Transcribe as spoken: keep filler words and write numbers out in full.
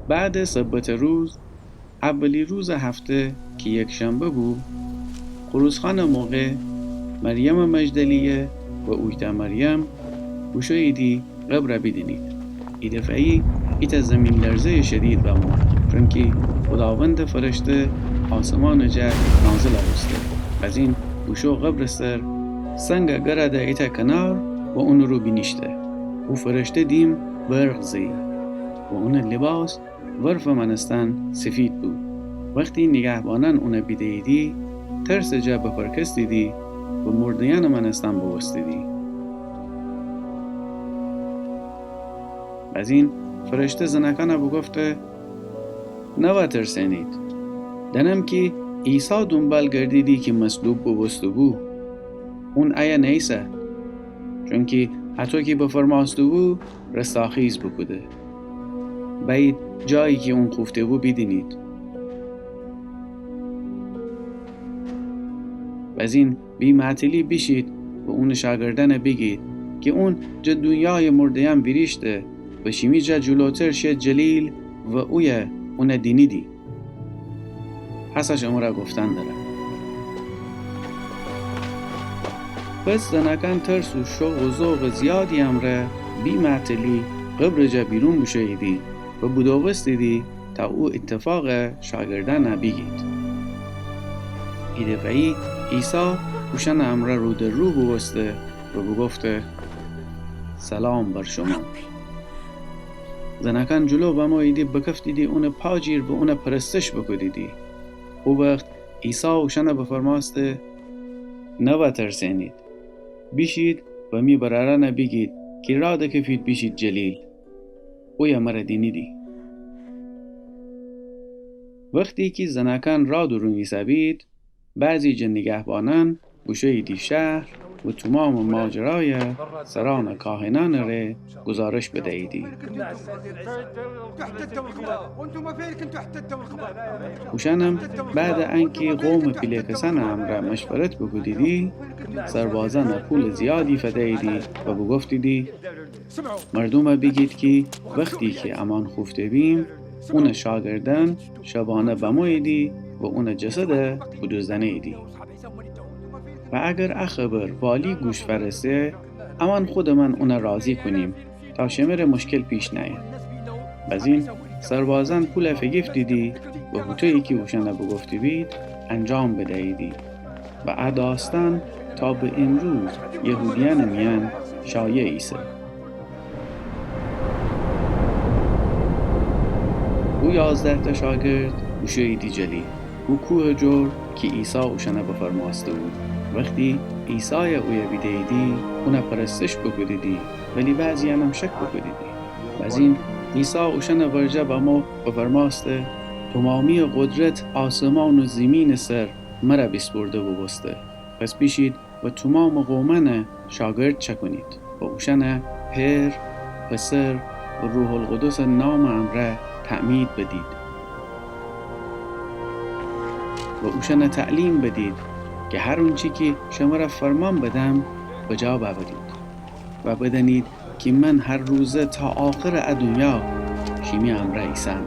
بعدٚ سبتٚ روز، اولی روزٚ هفته کی یکشنبه بو، خروس‌خوأنٚ موقع مریمٚ مجدلیه و اویتأ مریم بوشوییدی قبرَ بیدینید. ایدفعه‌یی ایتأ زیمین‌لرزه‌یٚ شدید بمو، چونکی خوداوندٚ فرشته آسمانٚ جا نازلَ بوسته. بزین بوشو قبرٚ سر، سنگَ گرده ایتأ کنار و اونٚ رو بینیشته. او فرشته دیم برق زه‌یی و اونٚ لیباس ورفٚ مأنستن سفید بو. وختی نیگهبانأن اونَ بیده‌ییدی، ترسٚ جا بپرکستیدی و مرده‌یأنٚ مأنستن بوبوستیدی. بزین فرشته زنأکأنَ بوگفته: نوا ترسئنید. دأنم کی عیسی دونبال گردیدی کی مصلوب بوبوسته‌بو. اون ایه نیسه. چونکی هطو کی بفرمأسته‌بو، رستاخیز بوکوده. بأیید جایی کی اون خوفته‌بو بیدینید. بزین بی معطلی بیشید و اونٚ شاگردأنَ بیگید کی اون جٚه دونیایٚ مرده‌یأن ویریشته و شیمی جا جلوتر شه جلیل و اویه اونَ دینیدی. هسه شمره گفتن دره. پس زنأکأن ترس و شوق و ذوقٚ زیادی امرأ بی معطلی قبرٚ جا بیرون بوشوییدی و بودوبوستیدی تا او ایتفاقَ شاگردأنَ بیگید. ایدفعه‌یی عیسی اوشأنٚ امرأ رو در رو بوبوسته و بوگفته: سلام بر شومأن. زنأکأن جلو بموییدی بکفتیدی اونٚ پا جیر و اونَ پرستش بوکودیدی. او وخت عیسی اوشأنَ بفرمأسته: نوا ترسئنید. بیشید و می برأرأنَ بیگید کی راه دکفید بیشید جلیل. اویه مره دینیدی. وختی کی زنأکأن راه دورون ایسه‌بید، بعضی جٚه نیگهبانأن بوشوییدی شهر و تومامٚ ماجرایَ سرأنٚ کاهنأنٚ ره گزارش بدییدی. اوشأنم بعدٚ انکی قومٚ پیله کسأنٚ امرأ مشورت بوکودیدی، سربازأنَ پولٚ زیادی فدییدی و بوگفتیدی: مردومَ بیگید کی وختی کی امأن خوفته‌بیم، اونٚ شاگردأن شبانه بموییدی و اونٚ جسدَ بودوزدأنه‌ییدی. و اگر ا خبر والی گوش فأرسه، امأن خودمأن اونَ راضی کونیم تا شمره مشکل پیش نأیه. بزین سربازأن پولَ فیگیفتیدی و هوطویی کی اوشأنَ بوگفته‌بید انجام بدییدی. و ا داستأن تا به امروز یهودیأنٚ میأن شایع ایسه. او یازده‌تأ شاگرد بوشوییدی جلیل، او کوهٚ جور کی عیسی اوشأنَ بفرمأسته‌بو. وختی عیسایَ اویه بیده‌ییدی، اونَ پرستش بوکودیدی، ولی بعضی‌یأنم شک بوکودیدی. بزین عیسی اوشأنٚ ورجه بمو بفرمأسته: تومامی‌یٚ قدرت آسمان و زیمینٚ سر مره بیسپرده بوبوسته. پس بیشید و تومامٚ قومأنَ شاگرد چأکونید و اوشأنَ پئر، پسر و روح‌القدسٚ نامٚ امرأ تعمید بدید و اوشأنَ تعلیم بدید کی هر اونچی کی شمره فرمان بدم بجا بأورید. و بدأنید کی من هر روزه تا آخرٚ ا دونیا شیمی امرأ ایسم.